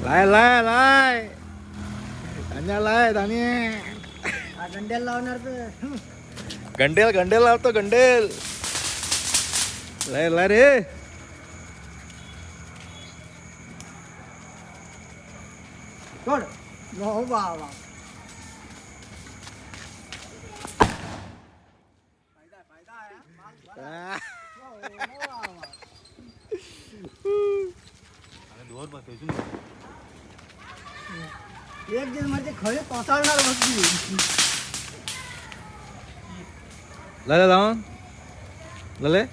लाय लाय लाय तान्या लाय तान्या. हा गंड्याला लावणार तर. गंडेल गंडेल लावतो गंडेल. लाय लाय रे. सोड हो बाबा. एक दिवस म्हणजे खळे कोसळणार बघ. लाय लावून लाले.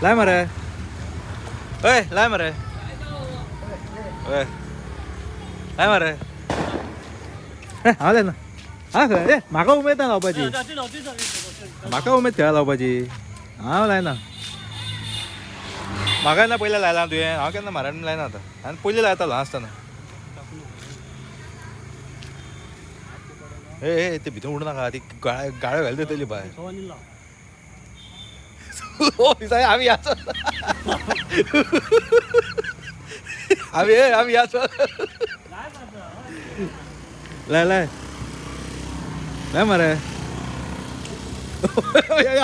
लाय मरे. ओय लाय मरे. ओय लाय मरे. हांव लायना. हा खंय ए म्हाका उमेद ना लावपाची. म्हाका उमेद खेळा लावपाची. हांव लायना. म्हाका ना पयलें लायला तुवें. हांव केन्ना मारान लायना आतां. हांवें पयलीं लायतालो आसतना. ए ए ते भितर उडू नाका. ती गाळ गाळ्यो घाल दितली भायर. आमी याचो आमी आमी याचो. लाय लाय लाय मरे.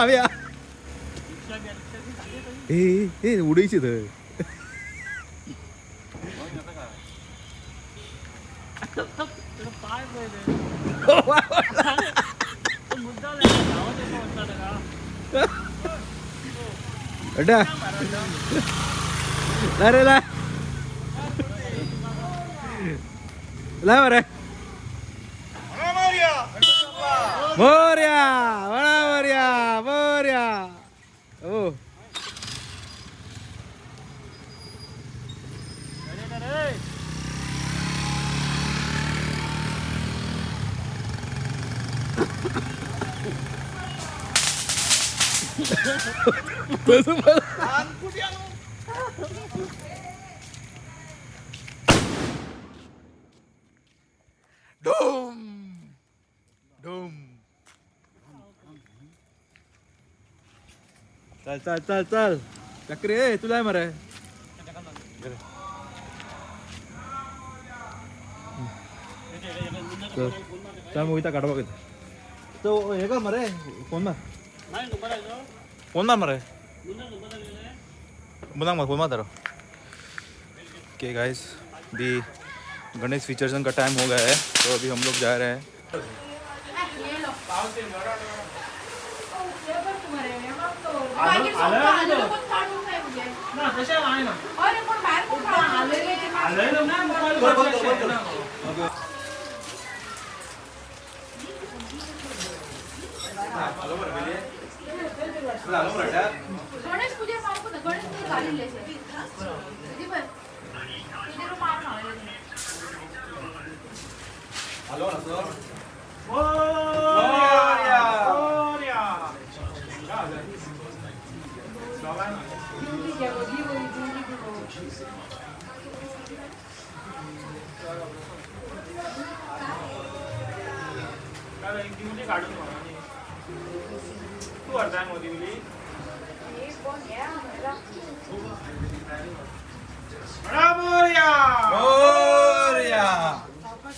आमी या. ए ए उडयची थंय. अड्डा लाय रे लाय लाय मरे. मोर्या वडा मोर्या मोर्या. ओ बस बस. डोम डोम. चल चल चल चल चक्री. ए तुला मरे. चल चल मोहिता काढवा तो हे का मरे. फोन मार फोन मार मरे. मुनाक मार फोन मार तारो. ओके गाइस अभी गणेश विसर्जन का टाइम हो गया है तो अभी हम लोग जा रहे हैं. गणेश पूजा मारको ना. गणेश पूजा घालिल्ले मारून. काडून तू व्हरताय न्हू दिवली. मोरया. मोरया.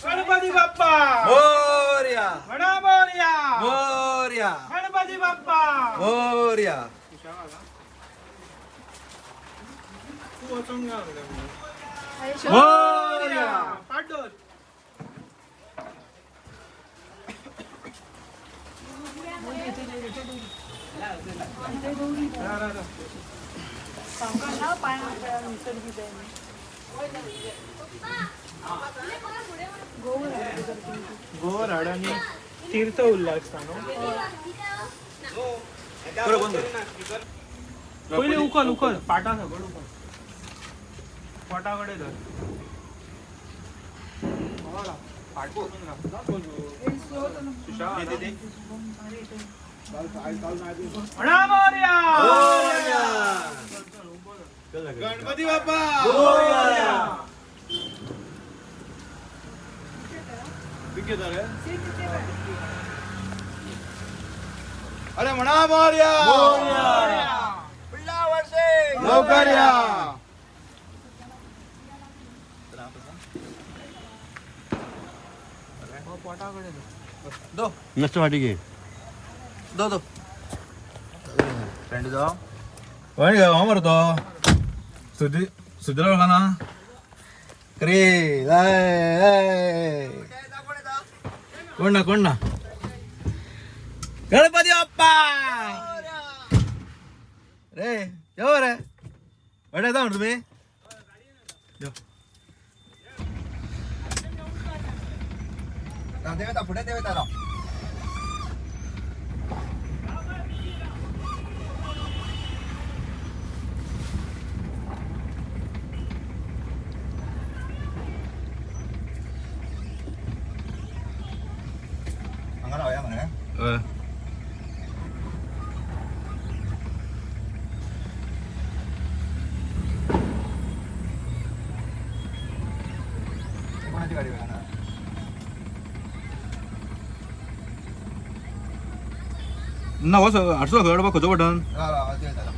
गणपती बाप्पा. मोरया. म्हणा मोरया. मोरया. गणपती बाप्पा. मोरया. तू वचूंक ना. मोरया. पाडोल. गोवर आणि तीर्थ उरला आसता न्हू. पयलीं उखल उखल पाटा सगळं उखल. पोटा कडेन धर. फाट करून राव. म्हणा मोरया. गणपती बाप्पा. अरे म्हणा मोरया. लवकर या. दो नसतं फाटी घे. दो दो फ्रेंड जाओ कोण गे हो मरे तो सुधी सुधीर वळखना रे कोण ना कोण ना गणपती बाप्पा रे यो रे वडे येता म्हणटा तुमी यो. देवता फुडें देवता राव. हांगा रावया मरे. हय. कोणाची गाडी वेळा ना हो आठसो खंय बाबा खंयचो बटन. राव राव देवता राव.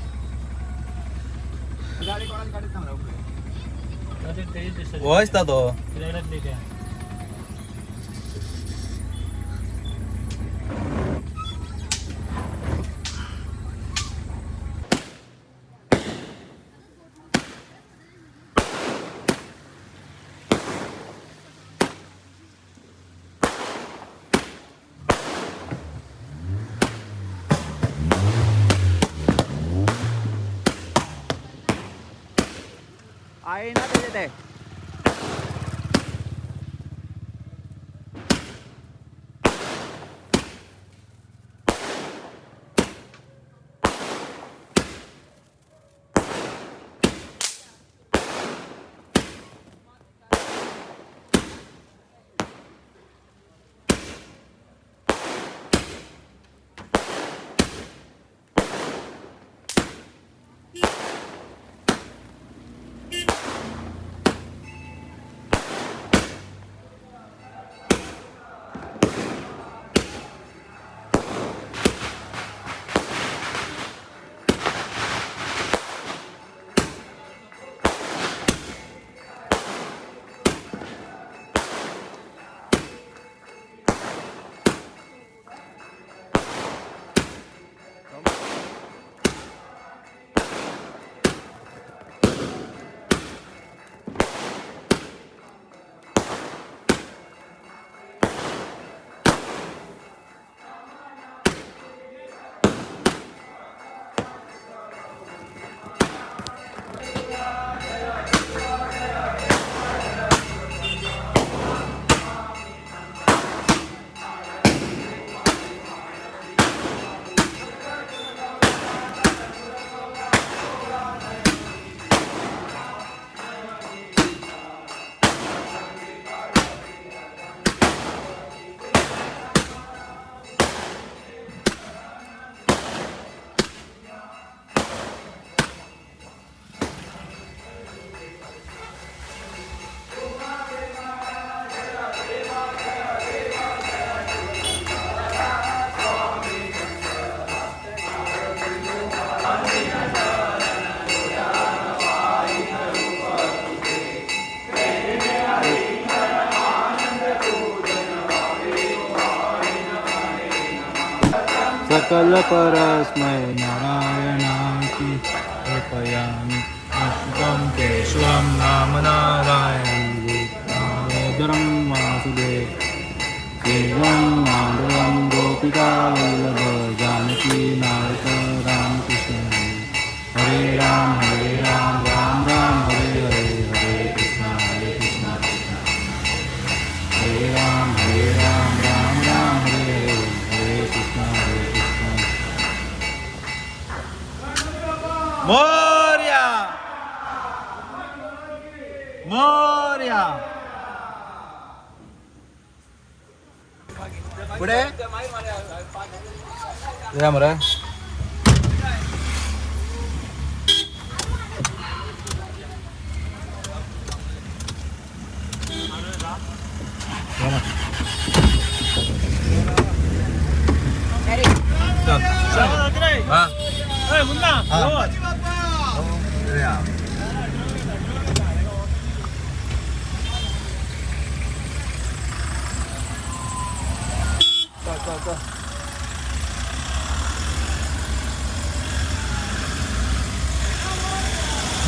गाडी कोणाची गाडी थांब राव. हो दिसता तो. आहे ना त्याचे ते. सकल परस्मै नारायणाति अर्पयामि अश्वं केशवं नाम नारायण दामोदरं वासुदेव देवं माधवं गोपिका वल्लभ जानकी नायक रामकृष्ण हरे राम राम राम हरे हरे हरे कृष्ण कृष्ण हरे राम राम राम हरे हरे हरे कृष्ण हरे कृष्ण. मोरया मोरया. पुढे या मरे. चल. हा. मुन्ना.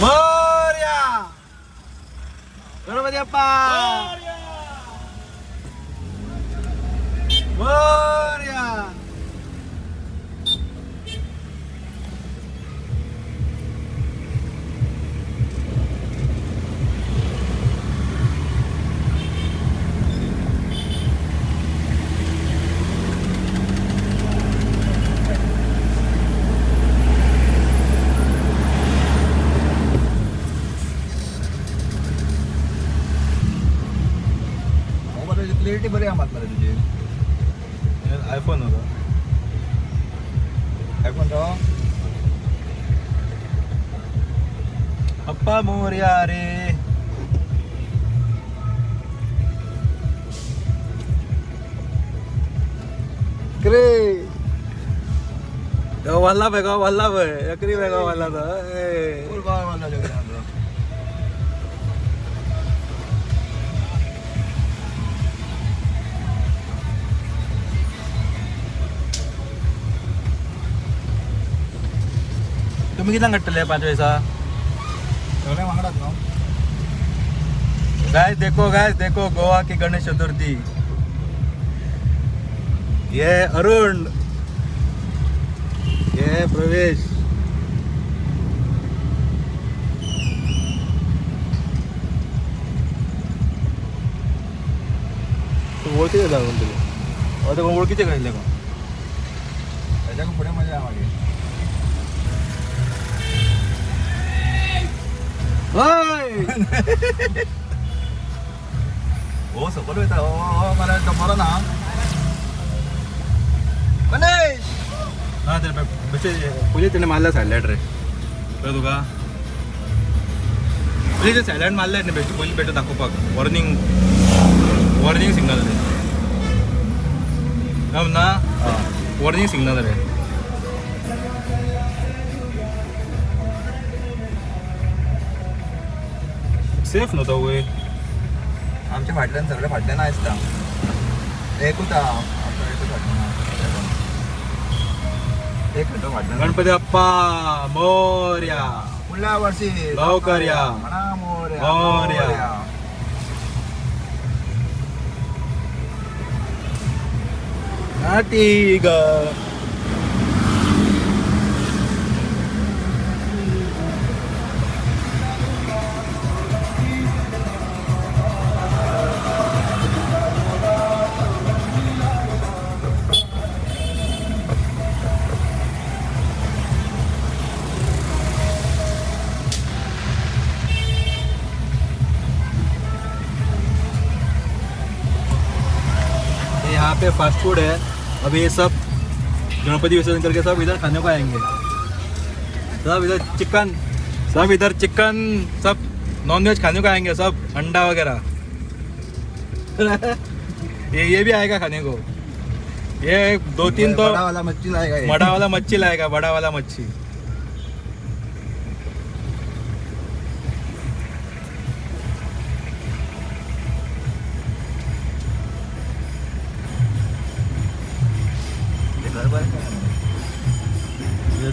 मोरया, गणपती बाप्पा मोरया. क्लिअरिटी बरी आहा मात मरे तुजी. आयफोन होता. आयफोन तो अप्पा मोरया रे. क्रे वल्ला बेगा वल्ला पळय, एकरी बेगा वल्ला तो. फूल पावर मारला सगळ्यांना. तुम्ही कितल्यांक काडटले 5 दिसा? सगळे वांगडाच न्हू. गाइस देखो, गाइस देखो, गोवा की गणेश चतुर्थी. ये अरुण, ये प्रवेश. तू ओळखीचे का कोण तुला? आता कोण ओळखीचे का इथले कोण? त्याच्या फुडें मजा मागीर. हय. हो सकयल वयता. हो हो मरे तो बरो ना गणेश. ना ते बेश्टे पयलीं तेणें मारल्या सायलँट रे, कळ्ळें तुका? पयलीं ते सायलँट मारले न्ही बेश्टे पयलीं बेश्टे दाखोवपाक, वॉर्निंग वॉर्निंग सिग्नल रे. ना वॉर्निंग सिग्नल रे. सेफ न्हू तो वय. आमच्या फाटल्यान सगळे फाटल्यान आसता. एकूच आहा आमचो, एकूच फाटल्यान, एक तो फाटल्यान. गणपती बाप्पा मोरया. फुडल्या वर्षी लवकर या. म्हणा मोरया. मोरया. नाटी ग. यहाँ पे फास्ट फूड है. अभी ये सब गणपति विसर्जन करके सब इधर खाने को आएंगे. सब इधर चिकन, सब इधर चिकन, सब नॉन वेज खाने को आएंगे, सब अंडा वगैरह. ये भी आएगा खाने को. ये 2-3 तो बड़ा वाला मच्छी लाएगा ये. बड़ा वाला मच्छी लाएगा, बड़ा वाला मच्छी. ते घर बरें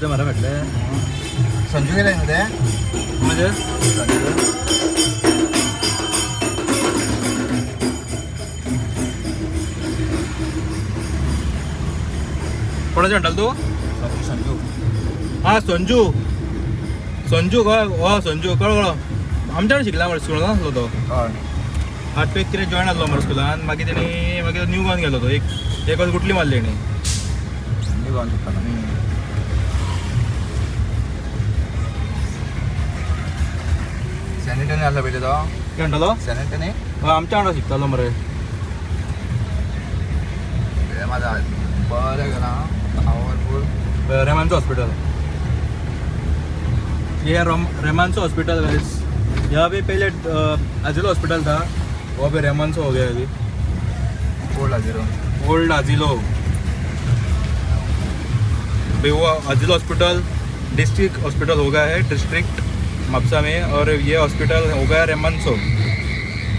ते मला भेटले. संजू गेले न्हू ते. म्हणजे संजू. कोणाचे म्हणटालो तूं? संजू. हा संजू, संजू कळ. हो संजू कळ कळो. आमच्या कडेन शिकला मरे, स्कुलान आसलो तो. हय. आठवेक कितें जॉयन आसलो मरे स्कुलान. मागीर तेणी मागीर न्यू गोवान गेलो तो. एक एक वर्स गुटली मारली तेणी. न्यू गोवान शिकतालो. सॅनिटरी आसलो पयलीं तो. कितें म्हणटालो? सॅनिटरी. हय आमच्या वांगडा शिकतालो मरे. हे माझा बरें घरा पावरफूल. रेमानचो हॉस्पिटल. ये रेमानसो हॉस्पिटल गाइस. यहाँ पे पहले अजिलो हॉस्पिटल था, वो अभी रेमानसो हो गया अभी. ओल्ड अजिलो. ओल्ड अजिलो भाई, वो अजिलो हॉस्पिटल डिस्ट्रिक्ट हॉस्पिटल हो गया है, डिस्ट्रिक्ट म्हापसा में. और ये हॉस्पिटल हो गया रेमानसो.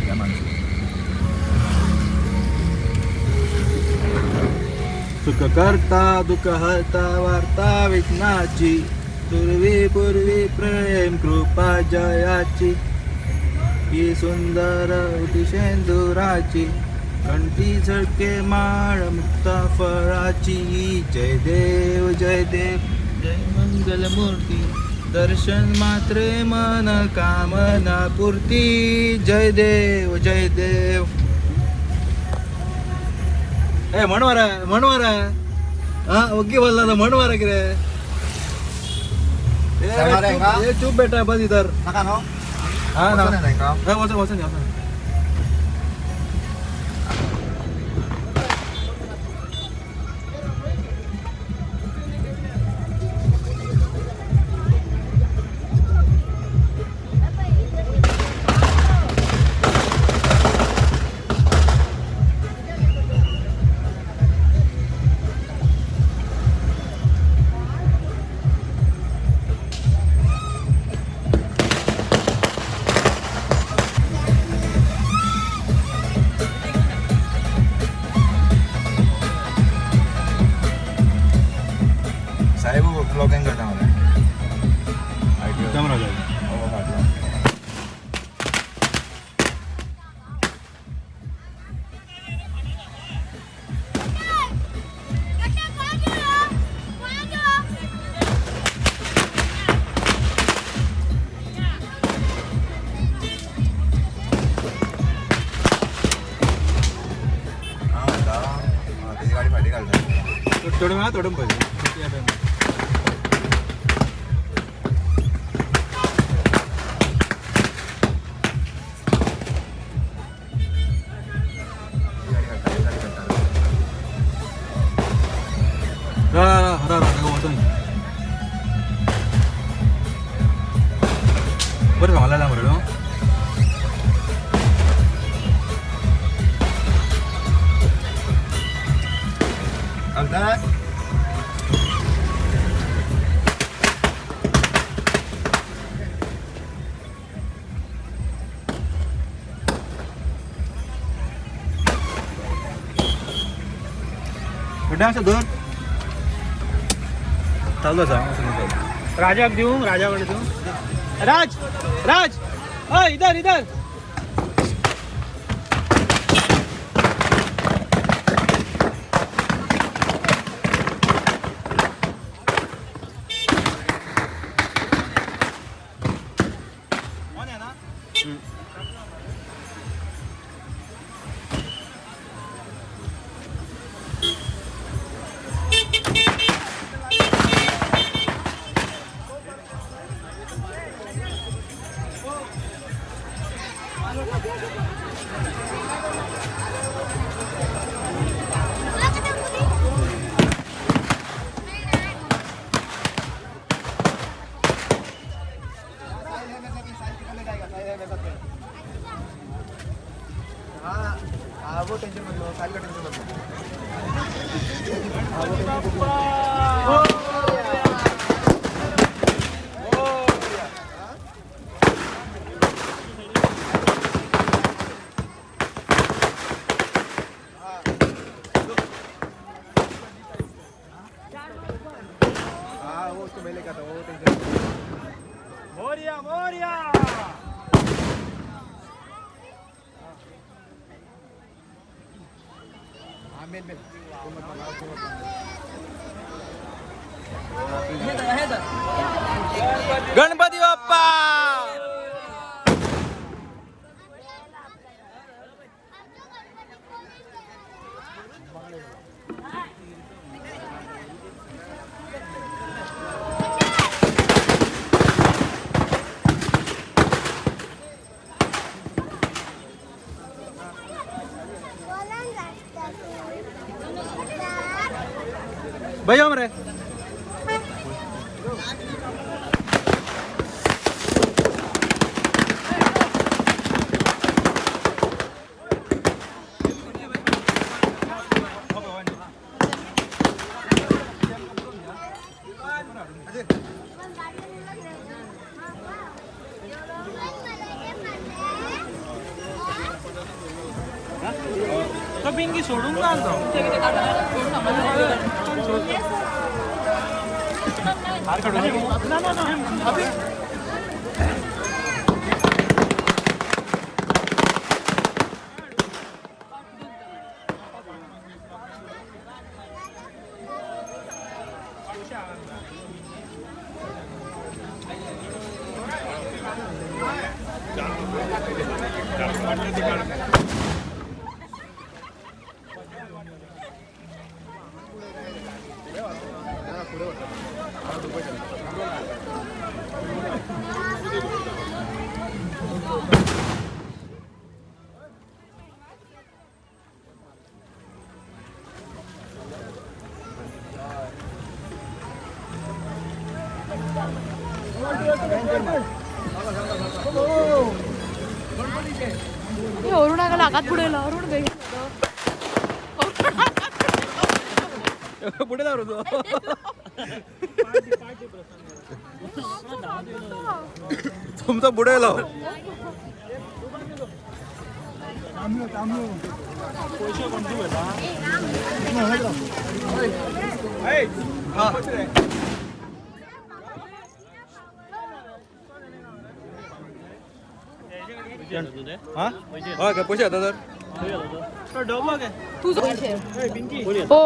रेमानसो. सुख करता दुःख हरता वार्ता विघ्नाची, पूर्वी पूर्वी प्रेम कृपा. बाप्पा जयाची, ही सुंदर उटी शेंदुराची, कंठी झळके माळ मुक्ता फळाची. जय देव जय देव जय मंगलमूर्ती, दर्शन मात्रे मन कामना पूर्ती. जय देव जय देव. ए म्हणवार म्हणवार, हा ओके बोलला ना, म्हणवार किती ए चुप बेटा, बस इधर. नाका न्हू? हा ना. वचून येता हा, वचून वचून वचून. साहेब ब्लॉगिंग करता मरे. उत्तम राजा. हा म्हणटा तेजी गाडी फाटी घालता. थोडं वेळा थोडं पाहिजे. ही गाडी काडटा, ही गाडी काडटा. रा रा रा रा वचून बरं सांगला ना मरे. घालता. बेटा असं धर, चालू असा. राजाक दिवं, राजाकडे दिवं. राज राज, हय इधर इधर. हाँ वो टेंशन मत लो, साहिल का टेंशन मत लो. हाँ वो उसको मैं लेकर आता हूँ, वो टेंशन मत लो. मोरया मोरया. हाँ मेल मेल, वो मत मंगाओ, वो मत मंगाओ. गणपती बाप्पा. भैया मरे. तो पिंकी सोडून घाल तो. ना ना ना. अरुणा आगात पुढे अरुण पुढे लावलो तो. तुमचा बुडे लाव. हा हय काय पयशे येता तर डबो काय तुझं पैसे हो.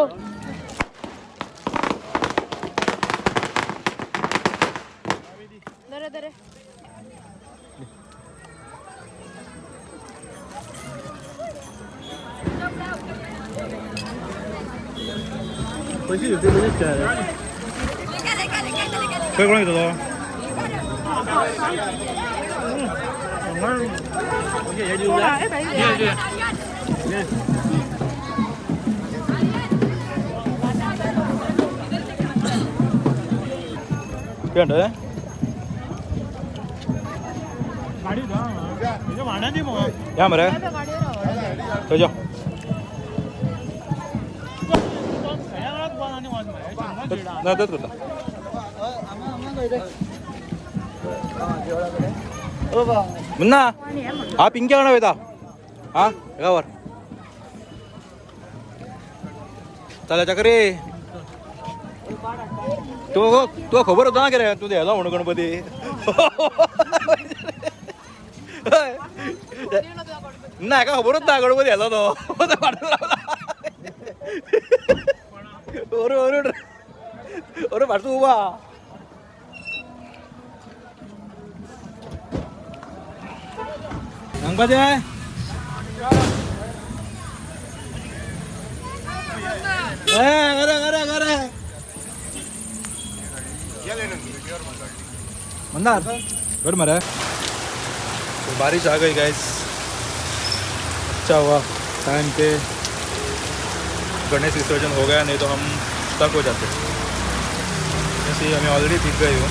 दरे दरे पैसे दिवचे पैसे खंय कोणाक दितलो? कितें म्हणटा? गाडी वाण्या दी मग या मरे थंय यो. ना तेच करता. मुन्ना हा पिंक्या कोणा वयता हा हेका वर चला चकरे. तो तुका खबर होता ना कितें तूं येयलो म्हणून गणपती? ना हेका खबरूच ना गणपती येयलो तो फाटल्यान रावला. ओरू ओरू ओरू फाटसून उबा. सांगपाचें करे करे करे. मंदार गुड मरे. तो बारिश आ गई गाइस. अच्छा हुआ टाइम पे गणेश विसर्जन हो गया, नहीं तो हम स्टक हो जाते. ऐसे ही हमें ऑलरेडी भीग गए हो.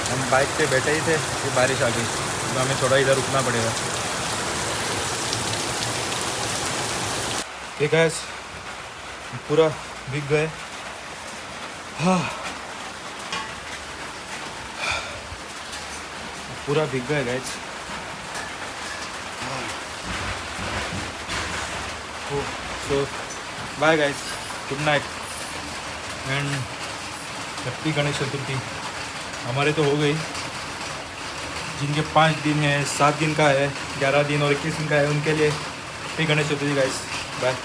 हम बाइक पे बैठे ही थे कि बारिश आ गई, तो हमें थोड़ा इधर रुकना पड़ेगा. ठीक है, पूरा भीग गए. हाँ पूरा भीग गए guys. So bye guys, good night and happy Ganesh Chaturthi. हमारे तो हो गई, जिनके 5 दिन है, 7 दिन का है, 11 दिन और 21 दिन का है, उनके लिए happy Ganesh Chaturthi guys. Bye.